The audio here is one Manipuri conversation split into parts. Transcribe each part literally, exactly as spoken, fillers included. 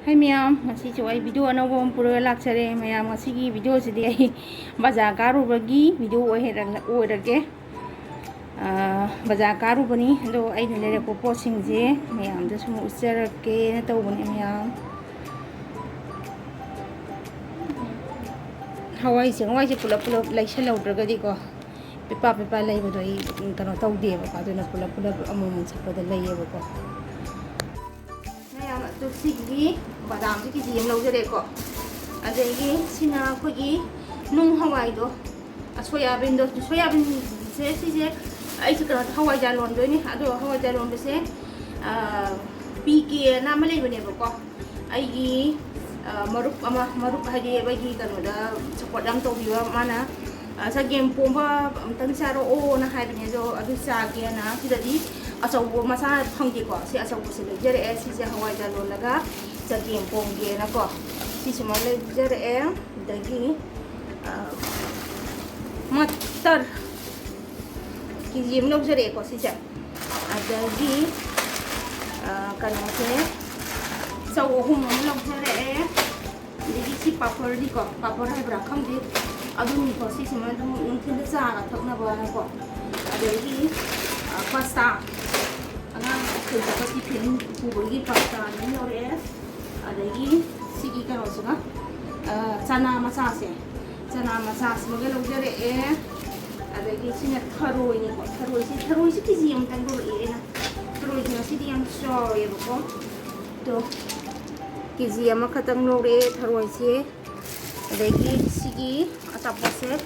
ꯍꯥꯏ ꯃꯌꯥꯝ, ꯉꯁꯤꯁꯨ ꯑꯩ ꯚꯤꯗꯤꯑꯣ ꯑꯅꯧꯕ ꯑꯃ ꯄꯨꯔꯒ ꯂꯥꯛꯆꯔꯦ꯫ ꯃꯌꯥꯝ, ꯉꯁꯤꯒꯤ ꯚꯤꯗꯤꯑꯣꯁꯤꯗꯤ ꯑꯩ ꯕꯖꯥꯔ ꯀꯥꯔꯨꯕꯒꯤ ꯚꯤꯗꯤꯑꯣ ꯑꯣꯏꯍꯦꯔ-, ꯑꯣꯏꯔꯒꯦ꯫ ꯑꯥ, ꯕꯖꯥꯔ ꯀꯥꯔꯨꯕꯅꯤ, ꯑꯗꯣ ꯑꯩꯅ ꯂꯩꯔꯛꯄ ꯄꯣꯠꯁꯤꯡꯁꯦ ꯃꯌꯥꯝꯗ ꯁꯨꯝ ꯎꯠꯆꯔꯛꯀꯦꯅ ꯇꯧꯕꯅꯦ ꯃꯌꯥꯝ꯫ ꯍꯋꯥꯏ ꯆꯦꯡꯋꯥꯏꯁꯦ ꯄꯨꯂꯞ ꯄꯨꯂꯞ ꯂꯩꯁꯜꯍꯧꯗ꯭ꯔꯒꯗꯤꯀꯣ, ꯄꯤꯄꯥ ꯄꯤꯄꯥ ꯂꯩꯕꯗꯣ ꯑꯩ, ꯎꯝ, ꯀꯩꯅꯣ ꯇꯧꯗꯦꯕꯀꯣ, ꯑꯗꯨꯅ ꯄꯨꯂꯞ ꯄꯨꯂꯞ ꯑꯃꯃꯝ ꯆꯠꯄꯗ ꯂꯩꯌꯦꯕꯀꯣ꯫ ꯃꯌꯥꯝ ꯑꯗꯨ ꯁꯤꯒꯤ ꯕꯗꯥꯝꯁꯦ ꯀꯦ ꯖꯤ ꯑꯃ ꯂꯧꯖꯔꯦꯀꯣ꯫ ꯑꯗꯒꯤ ꯁꯤꯅ ꯑꯩꯈꯣꯏꯒꯤ ꯅꯨꯡ ꯍꯋꯥꯏꯗꯣ, ꯑ, ꯁꯣꯌꯥꯕꯤꯟꯗꯣ, ꯁꯣꯌꯥꯕꯤꯟꯁꯦ ꯁꯤꯁꯦ ꯑꯩꯁꯦ ꯀꯩꯅꯣ ꯍꯋꯥꯏꯖꯥꯔ ꯂꯣꯟꯗꯣꯏꯅꯦ꯫ ꯑꯗꯣ ꯍꯋꯥꯏꯖꯥꯔ ꯂꯣꯟꯕꯁꯦ, ꯑ, ꯄꯤ ꯀꯦꯅ ꯑꯃ ꯂꯩꯕꯅꯦꯕꯀꯣ꯫ ꯑꯩꯒꯤ, ꯑ, ꯃꯔꯨꯞ ꯑꯃ, ꯃꯔꯨꯞ ꯍꯥꯏꯗꯤ ꯑꯩꯈꯣꯏꯒꯤ ꯀꯩꯅꯣꯗ ꯁꯞꯄꯣꯔꯠ ꯌꯥꯝ ꯇꯧꯕꯤꯕ ꯃꯥꯅ, ꯑ, ꯆꯒꯦꯝ ꯄꯣꯝꯕ ꯑꯝꯇꯪ ꯆꯥꯔꯛꯑꯣꯅ ꯍꯥꯏꯕꯅꯦ꯫ ꯑꯗꯣ ꯑꯗꯨ ꯆꯥꯒꯦꯅ ꯁꯤꯗꯗꯤ ꯑꯆꯧꯕ ꯃꯆꯥ ꯐꯪꯗꯦꯀꯣ꯫ ꯁꯤ ꯑꯆꯧꯕꯁꯦ ꯂꯩꯖꯔꯛꯑꯦ꯫ ꯁꯤꯁꯦ ꯍꯋꯥꯏꯖꯥꯔ ꯂꯣꯜꯂꯒ ꯆꯒꯦꯝ ꯄꯣꯝꯒꯦꯅꯀꯣ꯫ ꯁꯤꯁꯤꯃ ꯂꯩꯖꯔꯛꯑꯦ꯫ ꯑꯗꯒꯤ, ꯑ, ꯃꯇꯔ ꯀꯦ ꯖꯤ ꯑꯃ ꯂꯧꯖꯔꯛꯑꯦꯀꯣ ꯁꯤꯁꯦ꯫ ꯑꯗꯒꯤ, ꯑ, ꯀꯩꯅꯣꯁꯦ, ꯆꯧ ꯑꯍꯨꯝ ꯑꯃ ꯂꯧꯖꯔꯛꯑꯦ꯫ ꯑꯗꯒꯤ ꯁꯤ ꯄꯥꯐꯣꯔꯅꯤꯀꯣ, ꯄꯥꯐꯣꯔ ꯍꯥꯏꯕ꯭ꯔꯥ ꯈꯪꯗꯦ, ꯑꯗꯨꯅꯤꯀꯣ꯫ ꯁꯤꯁꯤꯃ ꯑꯗꯨꯝ ꯅꯨꯡꯊꯤꯜꯗ ꯆꯥꯒ ꯊꯛꯅꯕꯅꯀꯣ꯫ ꯑꯗꯒꯤ, ꯑ, ꯄꯥꯁꯇꯥ, ꯑꯉꯥꯡ ꯁ꯭ꯀꯨꯜ ꯆꯠꯄ ꯇꯤꯐꯤꯟ ꯄꯨꯕꯒꯤ ꯄꯥꯁꯇꯥ ꯑꯗꯨꯝ ꯂꯧꯔꯛꯑꯦ꯫ ꯑꯗꯒꯤ ꯁꯤꯒꯤ ꯀꯩꯅꯣꯁꯤꯅ, ꯑ, ꯆꯅꯥ ꯃꯆꯥꯁꯦ, ꯆꯅꯥ ꯃꯆꯥꯁꯤꯃꯒ ꯂꯧꯖꯔꯛꯑꯦ꯫ ꯑꯗꯒꯤ ꯁꯤꯅ ꯊꯔꯣꯏꯅꯤꯀꯣ, ꯊꯔꯣꯏꯁꯤ, ꯊꯔꯣꯏꯁꯤ ꯀꯦ ꯖꯤ ꯑꯃꯇꯪ ꯂꯧꯔꯛꯑꯦ ꯑꯩꯅ꯫ ꯊꯔꯣꯏꯁꯤ ꯉꯁꯤꯗꯤ ꯌꯥꯝ ꯆꯥꯎꯋꯦꯕꯀꯣ꯫ ꯑꯗꯣ ꯀꯦ ꯖꯤ ꯑꯃꯈꯛꯇꯪ ꯂꯧꯔꯛꯑꯦ ꯊꯔꯣꯏꯁꯦ꯫ ꯑꯗꯒꯤ ꯁꯤꯒꯤ ꯑꯆꯥꯄꯣꯠꯁꯦ,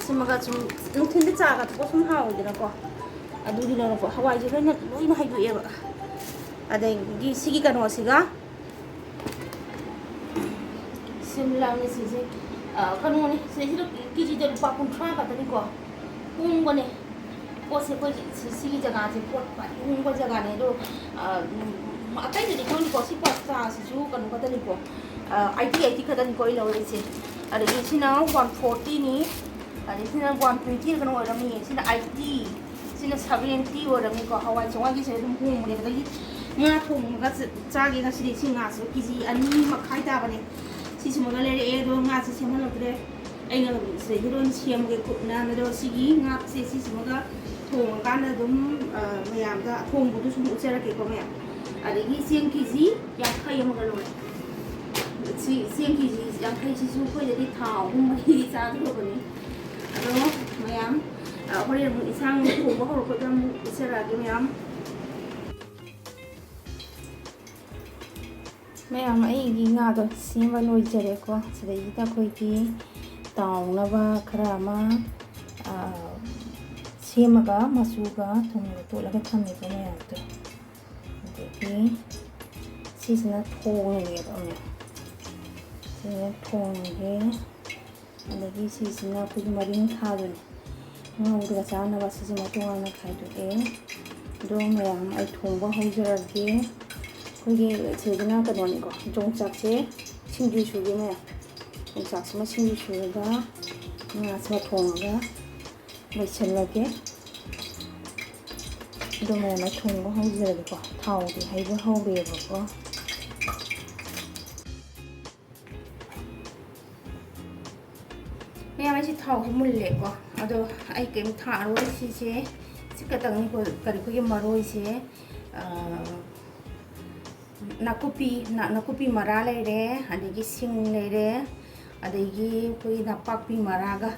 ꯁꯤꯃꯒ ꯁꯨꯝ ꯅꯨꯡꯊꯤꯜꯗ ꯆꯥꯒ ꯊꯛꯄ ꯁꯨꯝ ꯍꯥꯎꯋꯤꯗꯅꯀꯣ, ꯑꯗꯨꯒꯤ ꯂꯧꯔꯛꯄ꯫ ꯍꯋꯥꯏꯁꯦ ꯂꯣꯏꯅ, ꯂꯣꯏꯅ ꯍꯩꯗꯣꯛꯑꯦꯕ꯫ ꯑꯗꯒꯤ ꯁꯤꯒꯤ ꯀꯩꯅꯣꯁꯤꯒ, ꯁꯤꯝꯂꯥ ꯃꯤꯔꯆꯤꯁꯦ, ꯑ, ꯀꯩꯅꯣꯅꯦ, ꯁꯤꯗꯩꯁꯤꯗ ꯀꯦ ꯖꯤꯗ ꯂꯨꯄꯥ ꯀꯨꯟꯊ꯭ꯔꯥ ꯈꯛꯇꯅꯤꯀꯣ꯫ ꯍꯣꯡꯕꯅꯦ꯫ ꯄꯣꯠꯁꯦ ꯑꯩꯈꯣꯏ ꯁꯤ-, ꯁꯤꯒꯤ ꯖꯒꯥꯁꯦ ꯄꯣꯠ ꯈ꯭ꯋꯥꯏ ꯍꯣꯡꯕ ꯖꯒꯥꯅꯦ꯫ ꯑꯗꯣ, ꯑ, ꯎꯝ, ꯑꯇꯩꯗꯗꯤ ꯈꯪꯗꯦꯀꯣ꯫ ꯁꯤ ꯄꯥꯁꯇꯥꯁꯤꯁꯨ ꯀꯩꯅꯣ ꯈꯛꯇꯅꯤꯀꯣ꯫ ꯑ, ꯑꯩꯠꯇꯤ, ꯑꯩꯠꯇꯤ ꯈꯛꯇꯅꯤꯀꯣ ꯑꯩ ꯂꯧꯔꯛꯏꯁꯦ꯫ ꯑꯗꯒꯤ ꯁꯤꯅ ꯋꯥꯟ ꯐꯣꯔꯇꯤꯅꯤ꯫ ꯑꯗꯒꯤ ꯁꯤꯅ ꯋꯥꯟ ꯇ꯭ꯋꯦꯟꯇꯤ ꯀꯩꯅꯣ ꯑꯣꯏꯔꯝꯅꯤ꯫ ꯁꯤꯅ ꯑꯩꯠꯇꯤ꯫ ꯁꯤꯅ ꯁꯚꯦꯟꯇꯤ ꯑꯣꯏꯔꯝꯅꯤꯀꯣ꯫ ꯍꯋꯥꯏ ꯆꯦꯡꯋꯥꯏꯒꯤꯁꯦ ꯑꯗꯨꯝ ꯍꯣꯡꯕꯅꯦꯕ꯫ ꯑꯗꯒꯤ ꯉꯥ ꯊꯣꯡꯉꯒ ꯆ-, ꯆꯥꯒꯦ ꯉꯁꯤꯗꯤ꯫ ꯁꯤ ꯉꯥꯁꯨ ꯀꯦ ꯖꯤ ꯑꯅꯤ ꯃꯈꯥꯏ ꯇꯥꯕꯅꯦ꯫ ꯁꯤꯁꯤꯃꯒ ꯂꯩꯔꯛꯑꯦ, ꯑꯗꯣ ꯉꯥꯁꯦ ꯁꯦꯝꯍꯜꯂꯛꯇ꯭ꯔꯦ꯫ ꯑꯩꯅ ꯁꯤꯗꯒꯤ ꯂꯣꯏ ꯁꯦꯝꯒꯦ ꯀꯨꯞꯅ꯫ ꯑꯗꯣ ꯁꯤꯒꯤ ꯉꯥꯁꯦ ꯁꯤꯁꯤꯃꯒ ꯊꯣꯡꯉꯀꯥꯟꯗ ꯑꯗꯨꯝ, ꯑ, ꯃꯌꯥꯝꯗ ꯑꯊꯣꯡꯕꯗꯨꯁꯨ ꯑꯃꯨꯛ ꯎꯠꯆꯔꯛꯀꯦꯀꯣ ꯃꯌꯥꯝ꯫ ꯑꯗꯒꯤ ꯆꯦꯡ ꯀꯦ ꯖꯤ ꯌꯥꯡꯈꯩ ꯑꯃꯒ ꯂꯧꯔꯦ꯫ ꯁꯤ ꯆꯦꯡ ꯀꯦ ꯖꯤ ꯌꯥꯡꯈꯩꯁꯤꯁꯨ ꯑꯩꯈꯣꯏꯗꯗꯤ ꯊꯥ ꯑꯍꯨꯝ ꯃꯔꯤꯗꯤ ꯆꯥꯗꯧꯔꯕꯅꯤ꯫ ꯑꯗꯣ ꯃꯌꯥꯝ, ꯑ, ꯍꯣꯔꯦꯟ ꯑꯃꯨꯛ ꯏꯟꯁꯥꯡ ꯊꯣꯡꯕ ꯍꯧꯔꯛꯄꯗ ꯑꯃꯨꯛ ꯎꯠꯆꯔꯛꯑꯒꯦ ꯃꯌꯥꯝ꯫ ꯃꯌꯥꯝ, ꯑꯩꯒꯤ ꯉꯥꯗꯣ ꯁꯦꯝꯕ ꯂꯣꯏꯖꯔꯦꯀꯣ꯫ ꯁꯤꯗꯩꯁꯤꯗ ꯑꯩꯈꯣꯏꯒꯤ ꯇꯥꯎꯅꯕ ꯈꯔ ꯑꯃ, ꯑ, ꯁꯦꯝꯃꯒ ꯃꯆꯨꯒ ꯊꯨꯝꯒ ꯇꯣꯠꯂꯒ ꯊꯝꯃꯦꯀꯣ ꯃꯌꯥꯝꯗꯣ꯫ ꯑꯗꯒꯤ ꯁꯤꯁꯤꯅ ꯊꯣꯡꯉꯒꯦꯕ ꯑꯃꯨꯛ꯫ ꯁꯤꯁꯤꯅ ꯊꯣꯡꯉꯒꯦ꯫ ꯑꯗꯒꯤ ꯁꯤꯁꯤꯅ ꯑꯩꯈꯣꯏꯒꯤ ꯃꯔꯤꯡꯈꯥꯗꯨꯅꯤ꯫ ꯉꯧꯔꯒ ꯆꯥꯅꯕ ꯁꯤꯁꯤꯃ ꯇꯣꯉꯥꯟꯅ ꯈꯥꯏꯗꯣꯛꯑꯦ꯫ ꯑꯗꯣ ꯃꯌꯥꯝ, ꯑꯩ ꯊꯣꯡꯕ ꯍꯧꯖꯔꯒꯦ꯫ ꯑꯩꯈꯣꯏꯒꯤ ꯁꯤꯗꯅ ꯀꯩꯅꯣꯅꯤꯀꯣ, ꯌꯣꯡꯆꯥꯛꯁꯦ ꯁꯤꯡꯖꯨ ꯁꯨꯒꯦ ꯃꯌꯥꯝ꯫ ꯌꯣꯡꯆꯥꯛꯁꯤꯃ ꯁꯤꯡꯖꯨ ꯁꯨꯔꯒ ꯉꯥꯁꯤꯃ ꯊꯣꯡꯉꯒ ꯂꯣꯏꯁꯤꯜꯂꯒꯦ꯫ ꯑꯗꯣ ꯃꯌꯥꯝ, ꯑꯩ ꯊꯣꯡꯕ ꯍꯧꯖꯔꯒꯦꯀꯣ꯫ ꯊꯥꯎꯗꯤ ꯍꯩꯕ ꯍꯧꯔꯦꯕꯀꯣ꯫ ꯃꯌꯥꯝ, ꯑꯩꯁꯦ ꯊꯥꯎꯁꯦ ꯃꯨꯜꯂꯦꯀꯣ꯫ ꯑꯗꯣ ꯑꯩ ꯀꯩꯝ ꯊꯥꯛꯑꯔꯣꯏ꯫ ꯁꯤꯁꯦ ꯁꯤ ꯈꯛꯇꯪꯅꯤꯀꯣ꯫ ꯀꯔꯤ, ꯑꯩꯈꯣꯏꯒꯤ ꯃꯔꯣꯏꯁꯦ, ꯑ, ꯅꯥꯀꯨꯞꯄꯤ, ꯅꯥ-, ꯅꯥꯀꯨꯞꯄꯤ ꯃꯔꯥ ꯂꯩꯔꯦ, ꯑꯗꯒꯤ ꯁꯤꯡ ꯂꯩꯔꯦ, ꯑꯗꯒꯤ ꯑꯩꯈꯣꯏꯒꯤ ꯅꯄꯥꯛꯄꯤ ꯃꯔꯥꯒ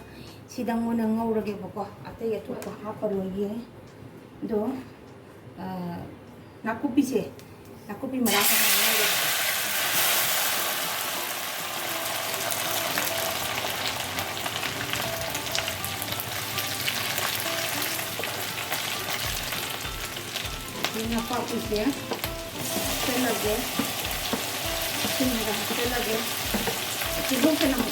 ꯁꯤꯗꯪ ꯑꯣꯏꯅ ꯉꯧꯔꯒꯦꯕꯀꯣ꯫ ꯑꯇꯩ ꯑꯇꯣꯞꯄ ꯍꯥꯞꯄꯔꯣꯏꯒꯦ꯫ ꯑꯗꯣ, ꯑ, ꯅꯥꯀꯨꯞꯄꯤꯁꯦ, ꯅꯥꯀꯨꯞꯄꯤ ꯃꯔꯥ ꯈꯛꯇꯪ ꯉꯧꯔꯒꯦ꯫ ꯑꯗꯒꯤ ꯅꯄꯥꯛꯄꯤꯁꯦ ꯍꯥꯞꯆꯜꯂꯒꯦ, ꯁꯤꯡꯒ ꯍꯥꯞꯆꯜꯂꯒꯦ꯫ ꯇꯤꯜꯍꯧ ꯆꯅꯝ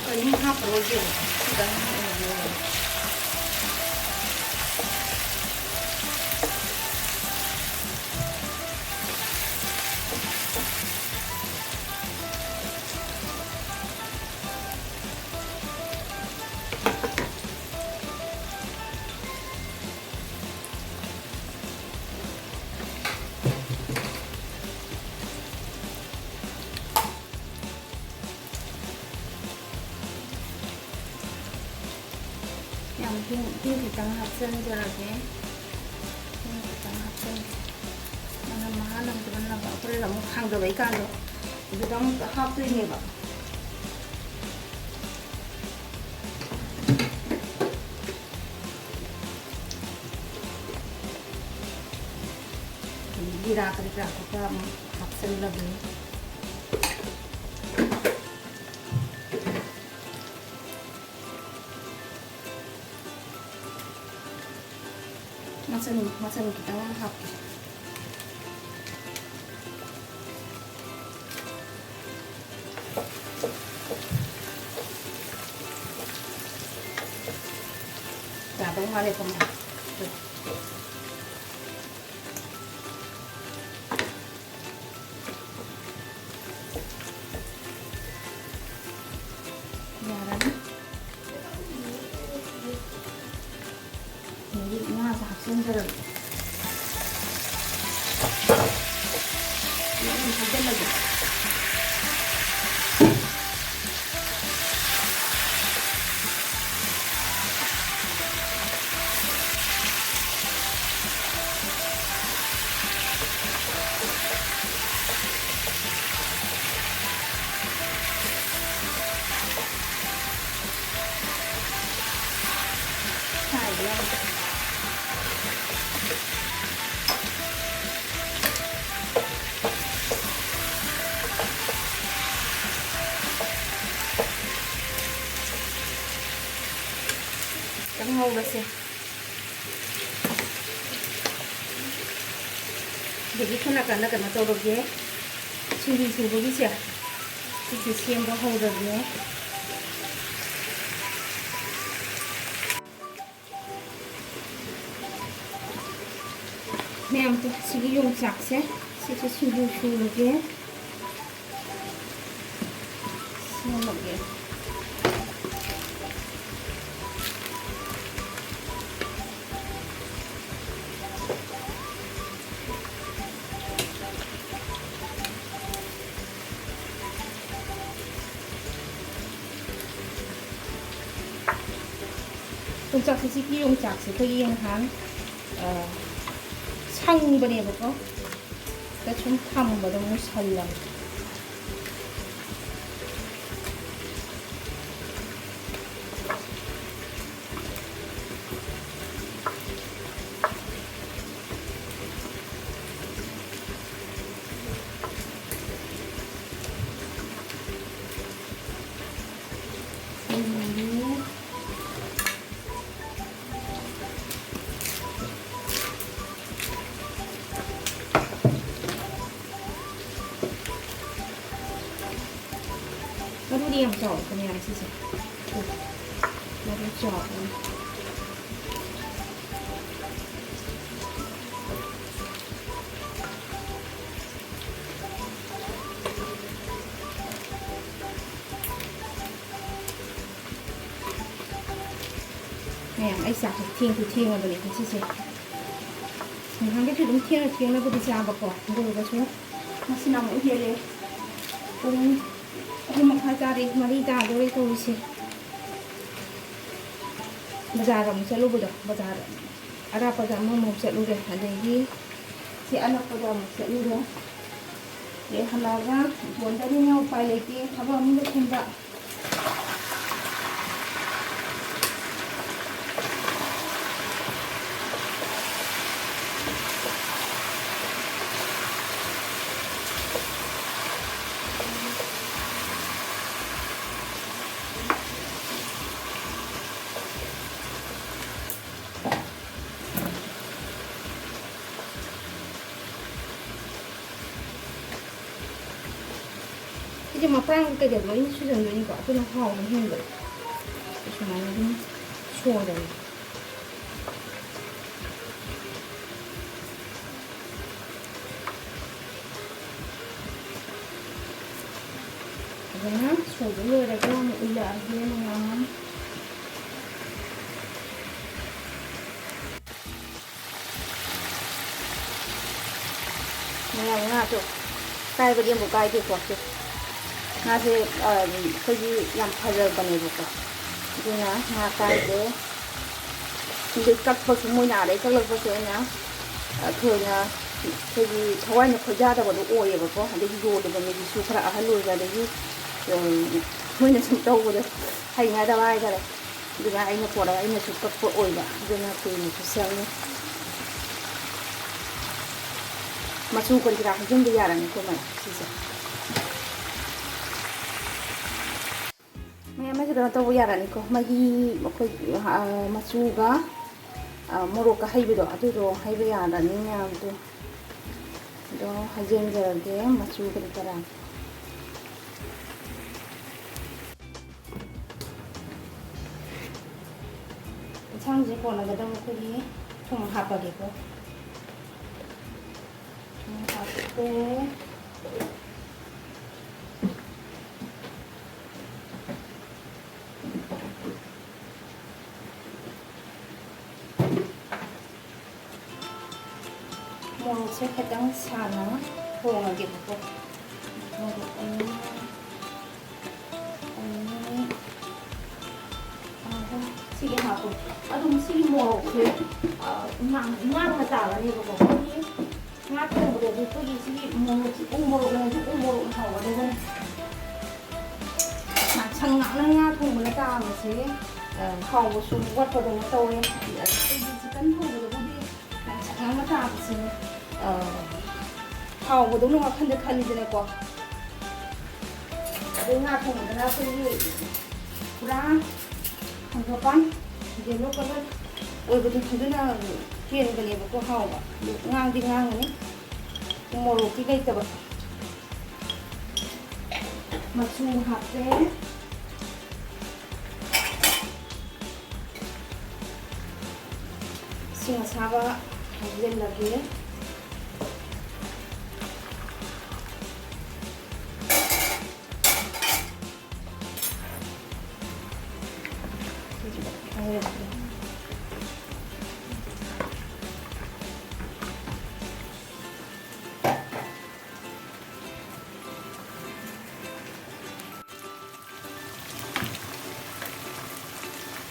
ꯀꯔꯤꯝ ꯍꯥꯞꯄꯔꯣꯏꯒꯦ, ꯈꯤꯇꯪ ꯑꯣꯏꯅ ꯉꯧꯔꯒꯦ꯫ ꯏꯁꯤꯡ, ꯏꯁꯤꯡ ꯈꯤꯇꯪ ꯍꯥꯞꯆꯤꯟꯖꯔꯒꯦ꯫ ꯏꯁꯤꯡ ꯈꯤꯇꯪ ꯍꯥꯞꯆꯤꯟꯒꯦ꯫ ꯃꯅꯝ ꯃꯍꯥ ꯅꯝꯗꯅꯕ ꯍꯣꯔꯦꯟ ꯑꯃꯨꯛ ꯊꯥꯡꯗꯕꯩ ꯀꯥꯟꯗꯣ ꯑꯗꯨꯗ ꯑꯃꯨꯛ ꯍꯥꯞꯇꯣꯏꯅꯦꯕ꯫ ꯖꯤꯔꯥ ꯀꯔꯤ ꯀꯔꯥ ꯈꯔ ꯑꯃꯨꯛ ꯍꯥꯞꯆꯤꯜꯂꯒꯦ꯫ ꯃꯆꯜ, ꯃꯆꯜ ꯈꯤꯇꯪ ꯍꯥꯞꯀꯦ꯫ ꯌꯥꯗꯧ ꯃꯥꯜꯂꯦ ꯄꯨꯡ꯫ ꯌꯥꯔꯅꯤ꯫ ꯑꯗꯒꯤ ꯉꯥꯁꯦ ꯍꯥꯞꯆꯤꯟꯖꯔꯒꯦ꯫ ꯉꯥ ꯑꯗꯨꯝ ꯍꯩꯖꯤꯜꯂꯒꯦ꯫ ꯈꯤꯇꯪ ꯉꯧꯔꯁꯦ꯫ ꯑꯗꯒꯤ ꯁꯣꯝ ꯅꯥꯀꯟꯗ ꯀꯩꯅꯣ ꯇꯧꯔꯒꯦ, ꯁꯤꯡꯖꯨ ꯁꯨꯕꯒꯤꯁꯦ, ꯁꯤꯁꯦ ꯁꯦꯝꯕ ꯍꯧꯔꯒꯦ꯫ ꯃꯌꯥꯝ, ꯁꯤꯒꯤ ꯌꯣꯡꯆꯥꯛꯁꯦ, ꯁꯤꯁꯨ ꯁꯤꯡꯖꯨ ꯁꯨꯔꯒꯦ꯫ ꯁꯦꯝꯃꯒꯦ꯫ ꯌꯣꯡꯆꯥꯛꯁꯦ, ꯁꯤꯒꯤ ꯌꯣꯡꯆꯥꯛꯁꯦ ꯑꯩꯈꯣꯏꯒꯤ ꯅꯍꯥꯟ, ꯑ, ꯁꯪꯕꯅꯦꯕꯀꯣ꯫ ꯗ ꯁꯨꯝ ꯊꯝꯕꯗꯣ ꯃꯨꯁꯜꯂꯕ꯫ ꯃꯔꯨꯗꯤ ꯌꯥꯝ ꯆꯥꯎꯔꯛꯄꯅꯦ ꯌꯥꯝ ꯁꯤꯁꯦ꯫ ꯃꯔꯨ ꯆꯥꯎꯕꯅꯤ꯫ ꯃꯌꯥꯝ, ꯑꯩ ꯆꯥꯛꯁꯦ ꯊꯦꯡꯁꯨ ꯊꯦꯡꯉꯕꯅꯦ ꯉꯁꯤꯁꯦ꯫ ꯅꯍꯥꯟꯒꯩꯁꯨ ꯑꯗꯨꯝ ꯊꯦꯡꯅ ꯊꯦꯡꯅꯕꯨꯗꯤ ꯆꯥꯕꯀꯣ, ꯑꯗꯨ ꯑꯣꯏꯔꯒꯁꯨ ꯉꯁꯤꯅ ꯑꯃꯨꯛ ꯍꯦꯜꯂꯦ꯫ ꯄꯨꯡ ꯑꯍꯨꯝ ꯃꯈꯥꯏ ꯇꯥꯔꯦ, ꯃꯔꯤ ꯇꯥꯗꯣꯔꯦ ꯇꯧꯔꯤꯁꯦ꯫ ꯕꯖꯥꯔ ꯑꯃꯨꯛ ꯆꯠꯂꯨꯕꯗꯣ, ꯕꯖꯥꯔ ꯑꯔꯥꯞꯄꯗ ꯑꯃꯃꯨꯛ ꯆꯠꯂꯨꯔꯦ, ꯑꯗꯒꯤ ꯁꯤ ꯑꯅꯛꯄꯗ ꯑꯃꯨꯛ ꯆꯠꯂꯨꯔꯦ꯫ ꯑꯗꯩ ꯍꯜꯂꯛꯑꯒ ꯏꯇꯣꯝꯇꯅꯤꯅ ꯎꯄꯥꯏ ꯂꯩꯇꯦ, ꯊꯕꯛ ꯑꯃꯨꯛ ꯂꯣꯏꯁꯤꯟꯕ꯫ ꯁꯤꯁꯦ ꯃꯄꯥꯡ ꯀꯩꯀꯩ ꯂꯣꯏꯅ ꯁꯨꯖꯟꯗꯣꯏꯅꯤꯀꯣ, ꯑꯗꯨꯅ ꯍꯥꯎꯕ ꯍꯦꯟꯕꯅꯦ꯫ ꯁꯨꯃꯥꯏꯅ ꯑꯗꯨꯝ ꯁꯣꯏꯔꯅꯤ꯫ ꯐꯖꯅ ꯁꯣꯏꯕ ꯂꯣꯏꯔꯒ ꯑꯃꯨꯛ ꯎꯠꯂꯛꯑꯒꯦ ꯃꯌꯥꯝ꯫ ꯃꯌꯥꯝ ꯉꯥꯗꯣ ꯀꯥꯏꯕꯗꯤ ꯑꯃꯨꯛ ꯀꯥꯏꯗꯦꯀꯣ꯫ ꯁꯦ ꯉꯥꯁꯦ, ꯑ, ꯑꯩꯈꯣꯏꯒꯤ ꯌꯥꯝ ꯐꯖꯕꯅꯦꯕꯀꯣ꯫ ꯑꯗꯨꯅ ꯉꯥ ꯀꯥꯏꯗꯦ꯫ ꯑꯗꯩ ꯀꯛꯄꯁꯨ ꯃꯣꯏꯅ ꯑꯥꯗꯩ ꯀꯛꯂꯛꯄꯁꯨ ꯑꯩꯅ, ꯑ, ꯊꯣꯏꯅ ꯑꯩꯈꯣꯏꯒꯤ ꯊꯋꯥꯏꯅ ꯈꯣꯏꯗꯥꯗꯕꯗꯣ ꯑꯣꯏꯌꯦꯕꯀꯣ꯫ ꯑꯗꯒꯤ ꯌꯣꯜꯂꯤꯕ ꯃꯤꯗꯨꯁꯨ ꯈꯔ ꯑꯍꯜ ꯑꯣꯏꯕ, ꯑꯗꯒꯤ, ꯎꯝ, ꯃꯣꯏꯅ ꯁꯨꯝ ꯇꯧꯕꯗꯣ ꯍꯩꯅꯗꯕ ꯍꯥꯏꯇꯥꯔꯦ꯫ ꯑꯗꯨꯅ ꯑꯩꯅ ꯄꯣꯔꯛꯑꯒ ꯑꯩꯅꯁꯨ ꯀꯛꯄ ꯑꯣꯏꯕ, ꯑꯗꯨꯅ ꯀꯨꯏꯅꯁꯨ ꯆꯪꯉꯤ꯫ ꯃꯆꯨ ꯀꯔꯤ ꯀꯔꯥ ꯍꯩꯖꯤꯟꯕ ꯌꯥꯔꯅꯤꯀꯣ ꯃꯌꯥꯝ ꯁꯤꯁꯦ꯫ ꯃꯌꯥꯝ ꯑꯁꯤ ꯀꯩꯅꯣ ꯇꯧꯕ ꯌꯥꯔꯅꯤꯀꯣ꯫ ꯃꯍꯤ ꯑꯩꯈꯣꯏ, ꯑ, ꯃꯆꯨꯒ, ꯑ, ꯃꯣꯔꯣꯛꯀ ꯍꯩꯕꯗꯣ, ꯑꯗꯨꯗꯣ ꯍꯩꯕ ꯌꯥꯔꯅꯤ ꯃꯌꯥꯝꯗꯣ꯫ ꯑꯗꯣ ꯍꯩꯖꯤꯟꯖꯔꯒꯦ ꯃꯆꯨ ꯀꯔꯤ ꯀꯔꯥ꯫ ꯌꯦꯟꯁꯥꯡꯁꯦ ꯀꯣꯟꯅꯒꯗꯕ ꯑꯩꯈꯣꯏꯒꯤ ꯊꯨꯝ ꯍꯥꯞꯄꯒꯦꯀꯣ꯫ ꯊꯨꯝ ꯍꯥꯞꯄꯦ꯫ ꯃꯣꯔꯣꯛꯁꯦ ꯈꯤꯇꯪ ꯁꯥꯅ ꯊꯣꯡꯉꯒꯦꯕꯀꯣ꯫ ꯃꯣꯔꯣꯛ ꯑꯅꯤ, ꯑꯅꯤ, ꯑꯍꯨꯝ, ꯁꯤꯒꯤ ꯍꯥꯞꯄꯣ꯫ ꯑꯗꯨꯝ ꯁꯤꯒꯤ ꯃꯣꯔꯣꯛꯁꯦ, ꯑ, ꯉꯥꯡ-, ꯉꯥꯡꯅ ꯆꯥꯒꯅꯦꯕꯀꯣ꯫ ꯑꯩꯈꯣꯏꯒꯤ ꯉꯥ ꯊꯣꯡꯕꯗꯗꯤ ꯑꯩꯈꯣꯏꯒꯤ ꯁꯤꯒꯤ ꯃꯣꯔꯣꯛꯁꯦ, ꯎ ꯃꯣꯔꯣꯛꯅꯗꯤ ꯎ ꯃꯣꯔꯣꯛꯅ ꯍꯥꯎꯒꯗꯕꯅꯤ꯫ ꯉꯥꯡꯁꯪ ꯉꯥꯡꯅ ꯉꯥ ꯊꯣꯡꯕꯅ ꯇꯥꯕꯁꯦ, ꯑ, ꯍꯥꯎꯕꯁꯨ ꯋꯥꯠꯄꯗꯧꯅ ꯇꯧꯋꯦ꯫ ꯑꯗꯒꯤ ꯆꯤꯛꯀꯟ ꯊꯣꯡꯕꯗꯕꯨꯗꯤ ꯉꯥꯡꯁꯪ ꯉꯥꯡꯅ ꯇꯥꯕꯁꯦ, ꯑ, ꯍꯥꯎꯕꯗꯧꯅ ꯋꯥꯈꯜꯗ ꯈꯜꯂꯤꯗꯅꯀꯣ꯫ ꯑꯗꯩ ꯉꯥ ꯊꯣꯡꯕꯗꯅ ꯑꯩꯈꯣꯏꯒꯤ ꯄꯨꯔꯥ ꯍꯪꯒꯄꯥꯟ, yellow colour ꯑꯣꯏꯕꯗꯣ, ꯑꯗꯨꯅ ꯍꯦꯟꯕꯅꯦꯕꯀꯣ ꯍꯥꯎꯕ꯫ ꯑꯗꯨ ꯉꯥꯡꯗꯤ ꯉꯥꯡꯉꯅꯤ, ꯃꯣꯔꯣꯛꯇꯤ ꯂꯩꯇꯕ꯫ ꯃꯆꯨ ꯍꯥꯞꯄꯦ꯫ ꯏꯁꯤꯡ ꯑꯁꯥꯕ ꯍꯩꯖꯤꯜꯂꯒꯦ꯫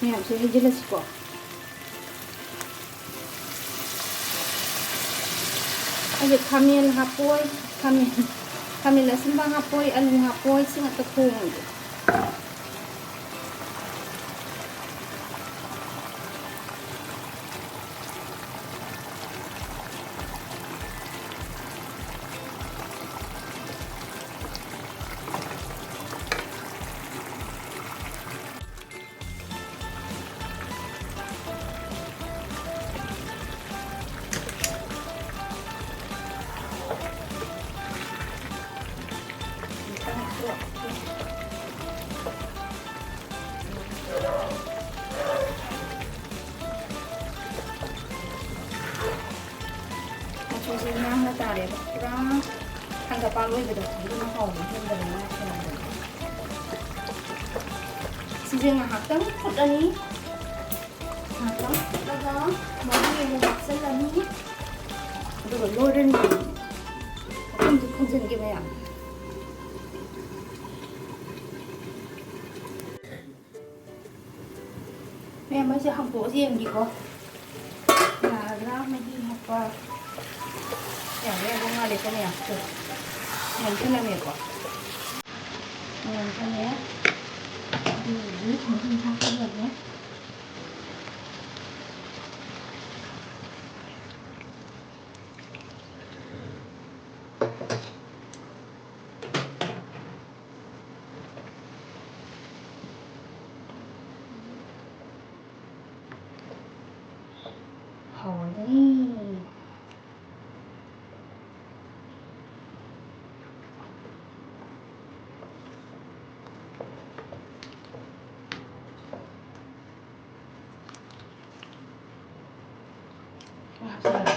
ꯃꯌꯥꯝꯁꯦ ꯍꯩꯖꯤꯜꯂꯁꯤꯀꯣ꯫ ꯑꯩꯁꯦ ꯈꯥꯃꯦꯟ ꯍꯥꯞꯄꯣꯏ, ꯈꯥꯃꯦꯟ, ꯈꯥꯃꯦꯟ ꯑꯁꯤꯟꯕ ꯍꯥꯞꯄꯣꯏ, ꯑꯂꯨ ꯍꯥꯞꯄꯣꯏ, ꯁꯤ ꯉꯥꯛꯇ ꯊꯣꯡꯉꯒꯦ꯫ ꯃꯆꯨꯁꯦ ꯉꯥꯡꯅ ꯇꯥꯔꯦꯕ, ꯄꯨꯔꯥ ꯍꯪꯒꯄꯥꯟ ꯑꯣꯏꯕꯗꯣ, ꯑꯗꯨꯅ ꯍꯥꯎꯕ ꯍꯦꯟꯕꯅꯦ ꯉꯥ ꯊꯣꯡꯕꯗꯤ꯫ ꯁꯤꯁꯦ ꯉꯥꯏꯍꯥꯛꯇꯪ ꯐꯨꯠꯂꯅꯤ꯫ ꯉꯥꯏꯍꯥꯛꯇꯪ ꯐꯨꯠꯂꯒ ꯃꯍꯤ ꯑꯃꯨꯛ ꯍꯥꯞꯆꯤꯜꯂꯅꯤ꯫ ꯑꯗꯨꯒ ꯂꯣꯏꯔꯅꯤ꯫ ꯃꯈꯨꯝꯁꯦ ꯈꯨꯝꯖꯤꯟꯒꯦ ꯃꯌꯥꯝ꯫ ꯃꯌꯥꯝ, ꯑꯩꯁꯦ ꯍꯥꯡꯇꯣꯛꯑ ꯌꯦꯡꯒꯦꯀꯣ꯫ ꯌꯥꯔꯗ꯭ꯔꯥ? ꯃꯍꯤ ꯍꯥꯞꯄ ꯌꯥꯔꯦ꯫ ꯑꯗꯨ ꯉꯥꯜꯂꯦꯀꯣ ꯃꯌꯥꯝ꯫ ꯃꯌꯥꯝ ꯊꯝꯂꯝꯃꯦꯀꯣ꯫ ꯃꯌꯥꯝ ꯊꯝꯃꯦ꯫ ꯑꯗꯨꯗꯤ ꯃꯍꯤ ꯍꯥꯞꯆꯤꯜꯂꯒꯦ꯫ ꯍꯧꯔꯅꯤ꯫ ꯍꯥꯞꯆꯤꯜꯂꯒꯦ꯫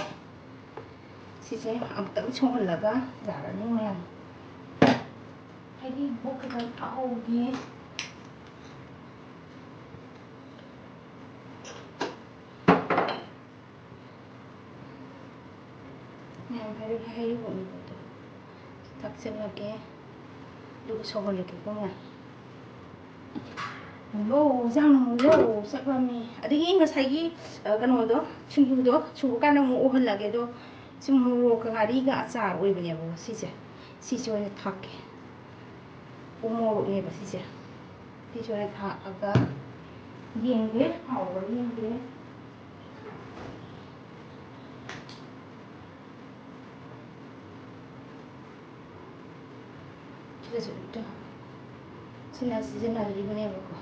ꯁꯤꯁꯦ ꯑꯃꯨꯛꯇꯪ ꯁꯧꯍꯜꯂꯒ ꯌꯥꯔꯅꯤ ꯃꯌꯥꯝ꯫ ꯍꯩꯔꯤꯕꯣꯞ ꯈꯤꯇꯪ ꯊꯥꯛꯍꯧꯒꯦ꯫ ꯃꯌꯥꯝ ꯍꯩꯔꯤ-, ꯍꯩꯔꯤꯕꯣꯞ ꯃꯀꯨꯗꯣ ꯊꯥꯛꯆꯤꯜꯂꯒꯦ꯫ ꯑꯗꯨꯒ ꯁꯧꯍꯜꯂꯒꯦꯀꯣ ꯃꯌꯥꯝ꯫ ꯃꯨꯜꯂꯣ, ꯏꯟꯖꯥꯡ ꯃꯨꯜꯂꯣ, ꯆꯥꯛ ꯂꯥꯝꯃꯦ꯫ ꯑꯗꯒꯤ ꯉꯁꯥꯏꯒꯤ, ꯑ, ꯀꯩꯅꯣꯗꯣ, ꯁꯤꯡꯖꯨꯗꯣ ꯁꯨꯕ ꯀꯥꯟꯗ ꯑꯃꯨꯛ ꯎꯍꯜꯂꯒꯦ꯫ ꯑꯗꯣ ꯁꯤ ꯃꯣꯔꯣꯛꯀ ꯉꯥꯔꯤꯒ ꯑꯆꯥꯔ ꯑꯣꯏꯕꯅꯦꯕꯀꯣ ꯁꯤꯁꯦ꯫ ꯁꯤꯁꯦ ꯑꯣꯏꯅ ꯊꯥꯛꯀꯦ꯫ ꯎ ꯃꯣꯔꯣꯛꯅꯦꯕ ꯁꯤꯁꯦ꯫ ꯁꯤꯁꯦ ꯑꯣꯏꯅ ꯊꯥꯛꯑꯒ ꯌꯦꯡꯒꯦ, ꯍꯥꯎꯕ꯭ꯔꯥ ꯌꯦꯡꯒꯦ꯫ ꯁꯤꯗꯁꯨ ꯁꯤꯅ ꯁꯤꯖꯤꯟꯅꯗ꯭ꯔꯤꯕꯅꯦꯕꯀꯣ꯫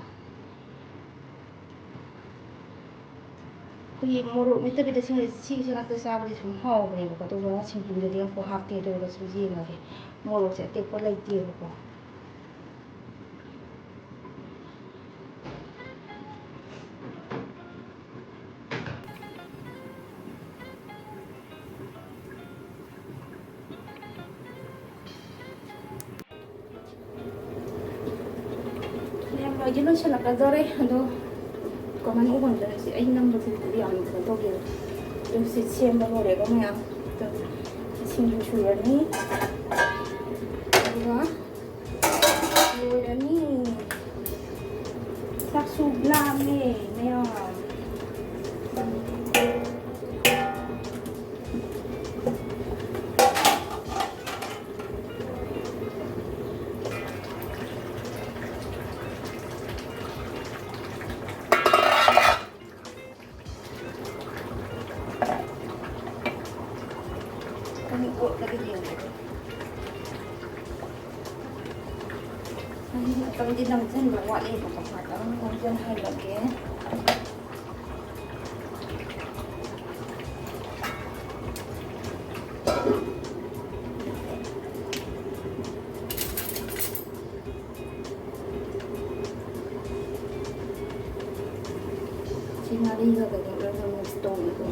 ꯑꯩꯈꯣꯏꯒꯤ ꯃꯣꯔꯣꯛ ꯃꯦꯠꯇꯕꯤꯗ ꯁꯤꯡ-, ꯁꯤꯁꯦ ꯉꯥꯛꯇ ꯆꯥꯕꯗꯤ ꯁꯨꯝ ꯍꯥꯎꯕꯅꯦꯕꯀꯣ꯫ ꯑꯗꯨꯒ ꯁꯤꯡꯖꯨꯗꯗꯤ ꯑꯃꯨꯛ ꯍꯥꯞꯇꯦ꯫ ꯑꯗꯨ ꯑꯣꯏꯔꯒꯁꯨ ꯌꯦꯡꯉꯒꯦ꯫ ꯃꯣꯔꯣꯛꯁꯦ ꯑꯇꯦꯛꯄ ꯂꯩꯇꯦꯕꯀꯣ꯫ ꯃꯌꯥꯝ ꯂꯣꯏꯗꯤ ꯂꯣꯏꯁꯤꯜꯂꯛꯀꯗꯧꯔꯦ꯫ ꯑꯗꯣ ꯀꯃꯥꯏꯅ ꯎꯍꯟꯗꯣꯏꯅꯣ? ꯁꯤ ꯑꯩ ꯅꯝꯕꯁꯤꯗꯤ ꯌꯥꯝ ꯀꯩꯅꯣ ꯇꯧꯗꯦꯕ꯫ ꯑꯗꯨ ꯁꯤ ꯁꯦꯝꯕ ꯂꯣꯏꯔꯦꯕ ꯃꯌꯥꯝ꯫ ꯑꯗꯣ ꯁꯤꯡꯖꯨ ꯁꯨꯔꯅꯤ꯫ ꯑꯗꯨꯒ ꯂꯣꯏꯔꯅꯤ꯫ ꯆꯥꯛꯁꯨ ꯂꯥꯝꯃꯦ ꯃꯌꯥꯝ꯫ ꯑꯅꯤ ꯑꯣꯠꯂꯒ ꯌꯦꯡꯒꯦ꯫ ꯑꯅꯤ ꯉꯥꯛꯇꯪꯗꯤ ꯅꯝꯁꯤꯟꯕ ꯋꯥꯠꯂꯤꯕꯀꯣ, ꯉꯥꯛꯇꯪ ꯅꯝꯁꯤꯟꯍꯜꯂꯒꯦ꯫ ꯁꯤ ꯉꯥꯔꯤꯒ ꯀꯩꯅꯣꯒ ꯃꯤꯛꯁ ꯇꯧꯕꯤꯕ꯫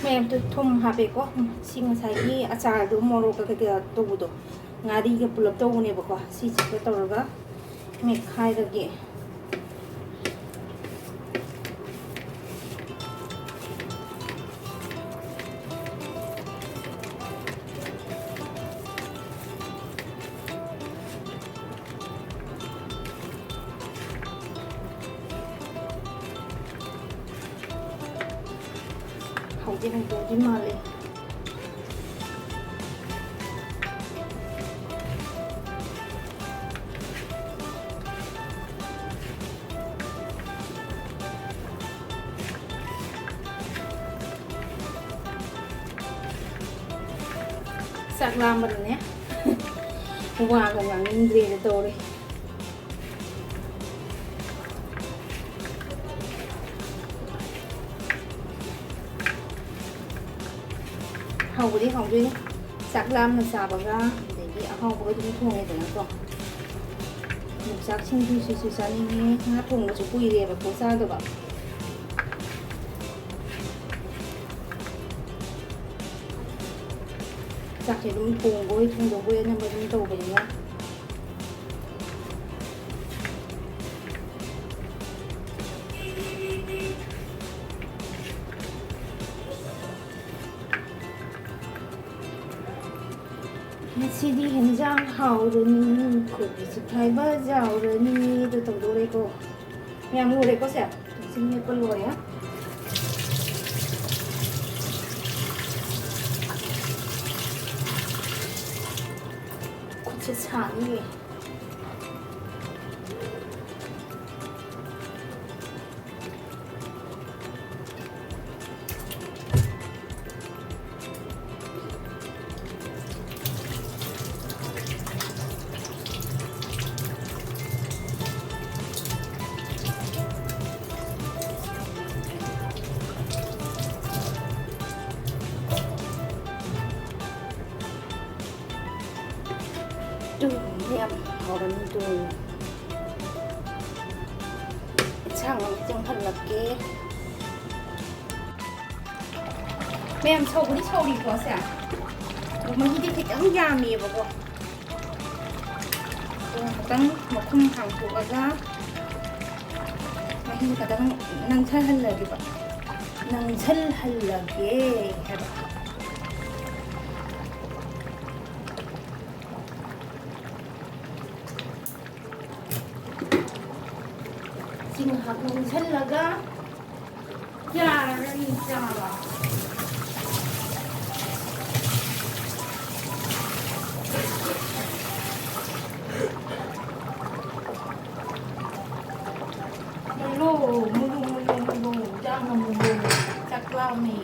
ꯃꯌꯥꯝꯗꯣ ꯊꯨꯝ ꯍꯥꯞꯄꯦꯀꯣ꯫ ꯁꯤ ꯉꯁꯥꯏꯒꯤ ꯑꯆꯥꯔꯗꯣ, ꯃꯣꯔꯣꯛꯀ ꯀꯩꯀꯥ ꯇꯧꯕꯗꯣ, ꯉꯥꯔꯤꯒ ꯄꯨꯂꯞ ꯇꯧꯕꯅꯦꯕꯀꯣ꯫ ꯁꯤꯁꯤꯒ ꯇꯧꯔꯒ ꯃꯦꯠꯈꯥꯏꯔꯒꯦ꯫ ꯍꯧꯗꯤ ꯍꯧꯗꯧꯗꯤ ꯃꯥꯜꯂꯦ꯫ ꯆꯥꯛ ꯂꯥꯝꯕꯅꯅꯦ ꯋꯥꯒ ꯉꯥꯡꯅꯤꯡꯗ꯭ꯔꯦꯅ ꯇꯧꯔꯦ꯫ ꯍꯥꯎꯕꯗꯤ ꯍꯥꯎꯗꯣꯏꯅꯤ꯫ ꯆꯥꯛ ꯂꯥꯝꯅ ꯆꯥꯕꯒ ꯑꯗꯒꯤ ꯑꯍꯥꯎꯕꯒ ꯑꯗꯨꯝ ꯊꯣꯡꯉꯦꯗꯅꯀꯣ꯫ ꯌꯣꯡꯆꯥꯛ ꯁꯤꯡꯖꯨꯁꯤꯁꯨ ꯆꯥꯅꯤꯡꯉꯦ꯫ ꯉꯥ ꯊꯣꯡꯕꯁꯨ ꯀꯨꯏꯔꯦꯕꯀꯣ ꯆꯥꯗꯕ꯫ ꯆꯥꯛꯁꯦ ꯑꯗꯨꯝ ꯊꯣꯡꯕꯣꯏ ꯊꯣꯡꯗꯣꯛꯄꯣꯏ ꯑꯅꯝꯕ ꯑꯗꯨꯝ ꯇꯧꯕꯅꯤꯅ꯫ ꯉꯁꯤꯗꯤ ꯍꯦꯟꯖꯥꯡ ꯍꯥꯎꯔꯅꯤ, ꯀꯣꯕꯤ ꯆꯤꯛꯈꯥꯏꯕ ꯌꯥꯎꯔꯅꯤ꯫ ꯑꯗꯨ ꯇꯧꯗꯣꯔꯦꯀꯣ꯫ ꯃꯌꯥꯝ ꯂꯣꯏꯔꯦꯀꯣ ꯁꯦ? ꯊꯨꯝꯁꯤꯡ ꯃꯦꯠꯄ ꯂꯣꯏꯔꯦ꯫ ꯈꯨꯠꯁꯦ ꯁꯥꯅꯤꯌꯦ꯫ ꯇꯨ, ꯌꯥꯝ ꯍꯥꯎꯔꯅꯤ ꯇꯨ꯫ ꯏꯟꯁꯥꯡ ꯑꯃꯨꯛ ꯆꯪꯍꯜꯂꯛꯀꯦ꯫ ꯃꯌꯥꯝ ꯁꯧꯕꯗꯤ ꯁꯧꯔꯤꯀꯣ ꯁꯦ꯫ ꯑꯗꯣ ꯃꯍꯤꯗꯤ ꯈꯤꯇꯪ ꯌꯥꯝꯃꯤꯕꯀꯣ꯫ ꯑꯗꯣ ꯉꯥꯛꯇꯪ ꯃꯈꯨꯝ ꯍꯥꯡꯇꯣꯛꯑꯒ ꯃꯍꯤ ꯈꯤꯇꯪ ꯅꯪꯁꯜꯍꯜꯂꯒꯦꯕ꯫ ꯅꯪꯁꯜꯍꯜꯂꯒꯦ ꯍꯥꯏꯕ꯫ ꯁꯤ ꯉꯥꯏꯍꯥꯛ ꯅꯪꯁꯜꯂꯒ ꯌꯥꯔꯅꯤ ꯆꯥꯕ꯫ ꯃꯨꯜꯂꯣ, ꯃꯨꯜꯂꯣ, ꯃꯨꯜꯂꯣ, ꯃꯨꯜꯂꯣ, ꯆꯥꯛꯅ ꯃꯨꯜꯂꯣ꯫ ꯆꯥꯛ ꯂꯥꯝꯃꯦ꯫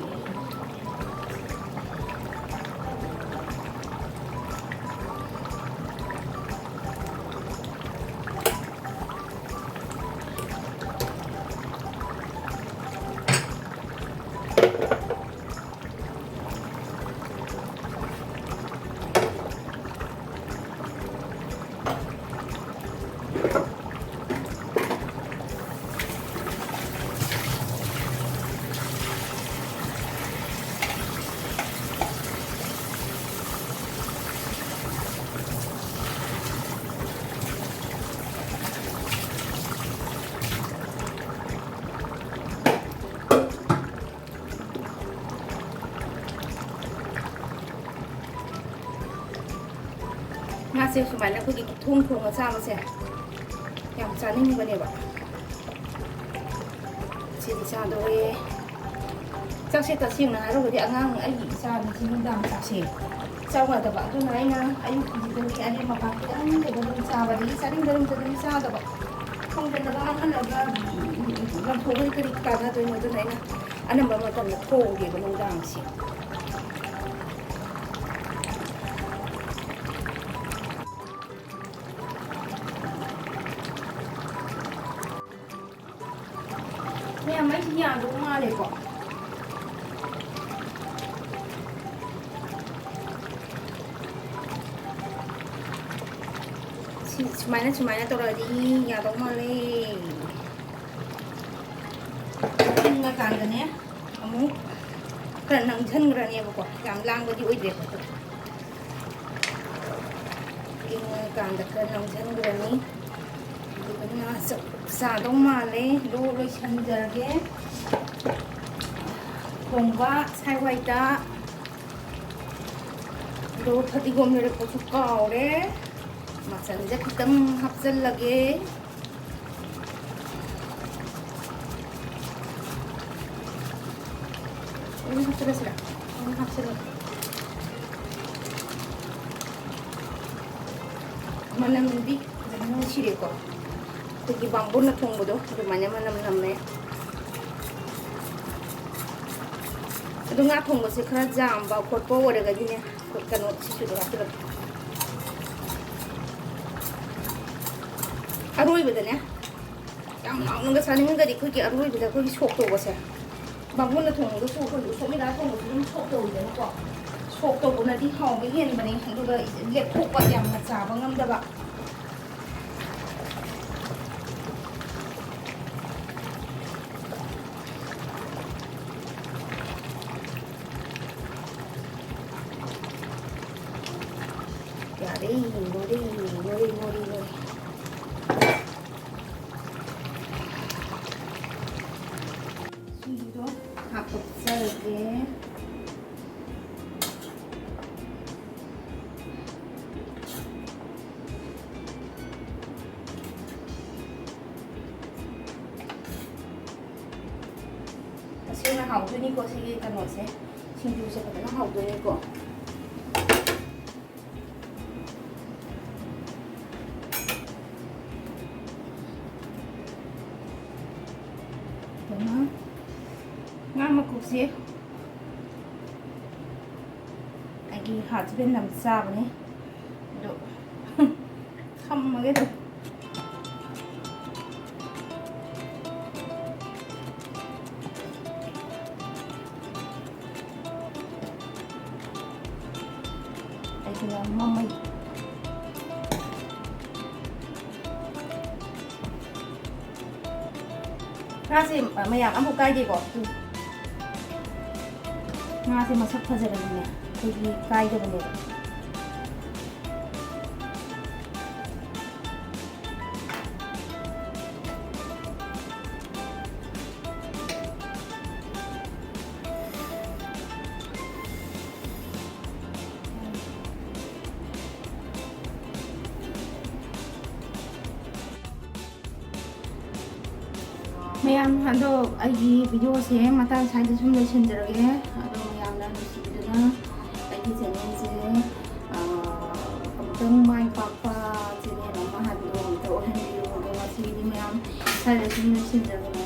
ꯉꯥꯁꯦ ꯁꯨꯃꯥꯏꯅ ꯑꯩꯈꯣꯏꯒꯤ ꯊꯣꯡ ꯊꯣꯡꯉ ꯆꯥꯕꯁꯦ ꯌꯥꯝ ꯆꯥꯅꯤꯡꯕꯅꯦꯕ꯫ ꯁꯤꯗꯤ ꯆꯥꯗꯧꯔꯦ꯫ ꯆꯥꯛꯁꯦ ꯇꯁꯦꯡꯅ ꯍꯥꯏꯔꯒꯗꯤ ꯑꯉꯥꯡ ꯑꯩꯒꯤ ꯏꯆꯥ ꯑꯅꯤꯁꯤ ꯅꯨꯡꯗꯥꯡ ꯆꯥꯛꯁꯦ ꯆꯥꯎ ꯌꯥꯗꯕ꯫ ꯑꯗꯨꯅ ꯑꯩꯅ ꯑꯌꯨꯛꯀꯤꯁꯤꯗꯒꯤ ꯑꯔꯦꯝ ꯑꯄꯥ ꯈꯤꯇꯪ ꯂꯩꯕ ꯑꯗꯨꯝ ꯆꯥꯕ, ꯑꯗꯒꯤ ꯆꯥꯅꯤꯡ ꯆꯥꯅꯤꯡꯗꯕ ꯑꯗꯨꯝ ꯆꯥꯗꯕ꯫ ꯊꯣꯡꯖꯤꯜꯂꯒ ꯍꯜꯂꯒ ꯂꯪꯊꯣꯛꯑꯒꯗꯤ ꯀꯔꯤ ꯀꯥꯟꯅꯗꯣꯏꯅꯣ? ꯑꯗꯨꯅ ꯑꯩꯅ ꯑꯅꯝꯕ ꯃꯇꯝꯗ ꯊꯣꯡꯗꯦꯕ ꯅꯨꯡꯗꯥꯡꯁꯦ꯫ ꯃꯌꯥꯝ ꯑꯩꯁꯤ ꯌꯥꯗꯧ ꯃꯥꯜꯂꯦꯀꯣ꯫ ꯁꯤ ꯁꯨꯃꯥꯏꯅ, ꯁꯨꯃꯥꯏꯅ ꯇꯧꯔꯛꯑꯗꯤ ꯌꯥꯗꯧ ꯃꯥꯜꯂꯦ꯫ ꯏꯪꯉꯀꯥꯟꯗꯅꯦ ꯑꯃꯨꯛ ꯈꯔ ꯅꯪꯁꯤꯟꯈ꯭ꯔꯅꯦꯕꯀꯣ, ꯌꯥꯝ ꯂꯥꯡꯕꯗꯤ ꯑꯣꯏꯗ꯭ꯔꯦꯕ꯫ ꯏꯪꯉꯀꯥꯟꯗ ꯈꯔ ꯅꯪꯁꯤꯟꯈ꯭ꯔꯅꯤ꯫ ꯑꯗꯨꯒ ꯉꯥ ꯆ-, ꯆꯥꯗꯧ ꯃꯥꯜꯂꯦ꯫ ꯑꯗꯨ ꯂꯣꯏꯁꯤꯟꯖꯔꯒꯦ꯫ ꯊꯣꯡꯕ ꯁꯥꯏꯋꯥꯏꯗ꯫ ꯑꯗꯣ ꯐꯗꯤꯒꯣꯝ ꯂꯩꯔꯛꯄꯁꯨ ꯀꯥꯎꯔꯦ꯫ ꯃꯆꯜꯁꯦ ꯈꯤꯇꯪ ꯍꯥꯞꯆꯜꯂꯒꯦ꯫ ꯑꯗꯨꯝ ꯍꯥꯞꯆꯜꯂꯁꯤꯔꯥ? ꯑꯗꯨꯝ ꯍꯥꯞꯆꯜꯂꯒꯦ꯫ ꯃꯅꯝꯗꯤ ꯐꯖꯅ ꯅꯨꯡꯁꯤꯔꯦꯀꯣ꯫ ꯑꯩꯈꯣꯏꯒꯤ ꯕꯥꯝꯕꯣꯟꯅ ꯊꯣꯡꯕꯗꯣ ꯑꯗꯨꯃꯥꯏꯅ ꯃꯅꯝ ꯅꯝꯃꯦ꯫ ꯑꯗꯣ ꯉꯥ ꯊꯣꯡꯕꯁꯦ ꯈꯔ ꯖꯥꯝꯕ ꯈꯣꯠꯄ ꯑꯣꯏꯔꯒꯗꯤꯅꯦ, ꯀꯩꯅꯣ, ꯁꯤꯁꯨ ꯍꯥꯞꯆꯤꯜꯂꯛꯀꯦ꯫ ꯑꯔꯣꯏꯕꯗꯅꯦ, ꯌꯥꯝ ꯍꯥꯎꯅꯒ ꯆꯥꯅꯤꯡꯉꯒꯗꯤ ꯑꯩꯈꯣꯏꯒꯤ ꯑꯔꯣꯏꯕꯗ ꯑꯩꯈꯣꯏꯒꯤ ꯁꯣꯛ ꯇꯧꯕꯁꯦ, ꯕꯥꯃꯣꯟꯅ ꯊꯣꯡꯉꯒꯁꯨ ꯑꯩꯈꯣꯏꯒꯤ ꯎꯁꯣꯞ ꯃꯦꯂꯥ ꯊꯣꯡꯕꯁꯨ ꯑꯗꯨꯝ ꯁꯣꯛ ꯇꯧꯋꯤꯗꯅꯀꯣ꯫ ꯁꯣꯛ ꯇꯧꯕꯅꯗꯤ ꯍꯥꯎꯕ ꯍꯦꯟꯕꯅꯦ, ꯑꯗꯨꯒ ꯂꯦꯛꯊꯣꯛꯄ, ꯌꯥꯝꯅ ꯆꯥꯕ ꯉꯝꯗꯕ꯫ ꯌꯥꯔꯦ, ꯂꯣꯏꯔꯦ, ꯂꯣꯏꯔꯦ, ꯂꯣꯏꯔꯦ, ꯂꯣꯏꯔꯦ꯫ ꯁꯤꯡꯗꯣ ꯍꯥꯞꯀꯠꯆꯔꯒꯦ꯫ ꯇꯁꯦꯡꯅ ꯍꯥꯎꯗꯣꯏꯅꯤꯀꯣ ꯁꯤꯒꯤ ꯀꯩꯅꯣꯁꯦ, ꯁꯤꯡꯖꯨꯁꯦ ꯐꯖꯅ ꯍꯥꯎꯗꯣꯏꯅꯤꯀꯣ꯫ ꯑꯗꯨꯅ ꯉꯥ ꯃꯀꯨꯞꯁꯦ ꯑꯩꯒꯤ ꯍꯁꯕꯦꯟ ꯌꯥꯝ ꯆꯥꯕꯅꯦ, ꯑꯗꯣ ꯊꯝꯃꯒꯦ ꯑꯗꯨꯝ꯫ ꯑꯩꯒꯤꯅ ꯃꯃꯩ꯫ ꯉꯥꯁꯦ ꯃꯌꯥꯝ ꯑꯃꯐꯥꯎ ꯀꯥꯏꯗꯦꯀꯣ꯫ ꯉꯥꯁꯦ ꯃꯁꯛ ꯐꯖꯕꯅꯤꯅꯦ, ꯑꯩꯈꯣꯏꯒꯤ ꯀꯥꯏꯗꯕꯅꯦꯕ꯫ ꯃꯌꯥꯝ, ꯑꯗꯣ ꯑꯩꯒꯤ videoꯁꯦ ꯃꯇꯥꯡ ꯁ꯭ꯋꯥꯏꯗ ꯁꯨꯝ ꯂꯣꯏꯁꯤꯟꯖꯔꯒꯦ꯫ ꯑꯗꯣ ꯃꯌꯥꯝꯅ ꯅꯨꯡꯁꯤꯕꯤꯗꯨꯅ ꯑꯩꯒꯤ channelꯁꯦ, ꯑꯥ, ꯑꯃꯨꯛꯇꯪ ꯃꯥꯏ ꯄꯥꯛꯄ channel ꯑꯃ ꯍꯥꯏꯕꯗꯣ ꯑꯃꯨꯛꯇ ꯑꯣꯏꯍꯟꯕꯤꯌꯨ꯫ ꯑꯗꯣ ꯉꯁꯤꯒꯤꯗꯤ ꯃꯌꯥꯝ ꯁ꯭ꯋꯥꯏꯗ ꯁꯨꯝ ꯂꯣꯏꯁꯤꯟꯖꯔꯒꯦ꯫